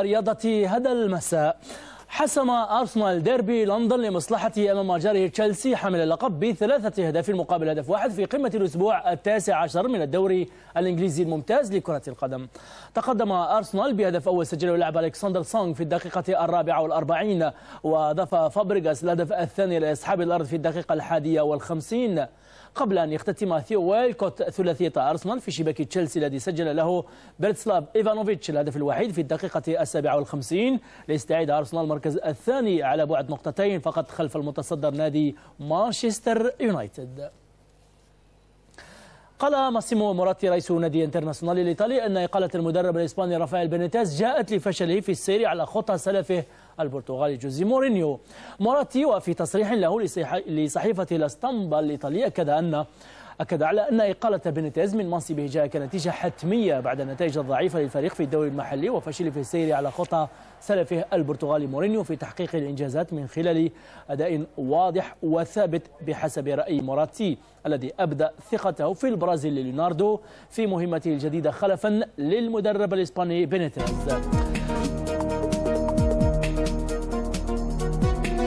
رياضة هذا المساء. حسم أرسنال ديربي لندن لمصلحته أمام جاره تشيلسي حامل اللقب ب3 أهداف مقابل هدف واحد في قمة الأسبوع 19 من الدوري الإنجليزي الممتاز لكرة القدم. تقدم أرسنال بهدف أول سجله اللاعب ألكسندر سونغ في الدقيقة 44، وأضاف فابريغاس الهدف الثاني لأصحاب الأرض في الدقيقة 51، قبل أن يختتم ثيو ويلكوت ثلاثية أرسنال في شباك تشيلسي الذي سجل له بيرتسلاف إيفانوفيتش الهدف الوحيد في الدقيقة 57 ليستعيد أرسنال المركز الثاني على بعد نقطتين فقط خلف المتصدر نادي مانشستر يونايتد. قال ماسيمو موراتي رئيس نادي انترناسيونال الإيطالي أن إقالة المدرب الإسباني رافائيل بينيتيز جاءت لفشله في السير على خطى سلفه البرتغالي جوزي مورينيو. موراتي وفي تصريح له لصحيفة لاستامبا الإيطالية أكد على أن إقالة بينيتيز من منصبه جاء كنتيجة حتمية بعد النتائج الضعيفة للفريق في الدوري المحلي وفشله في السير على خطى سلفه البرتغالي مورينيو في تحقيق الإنجازات من خلال أداء واضح وثابت بحسب رأي موراتي الذي أبدى ثقته في البرازيلي ليوناردو في مهمته الجديدة خلفا للمدرب الإسباني بينيتيز.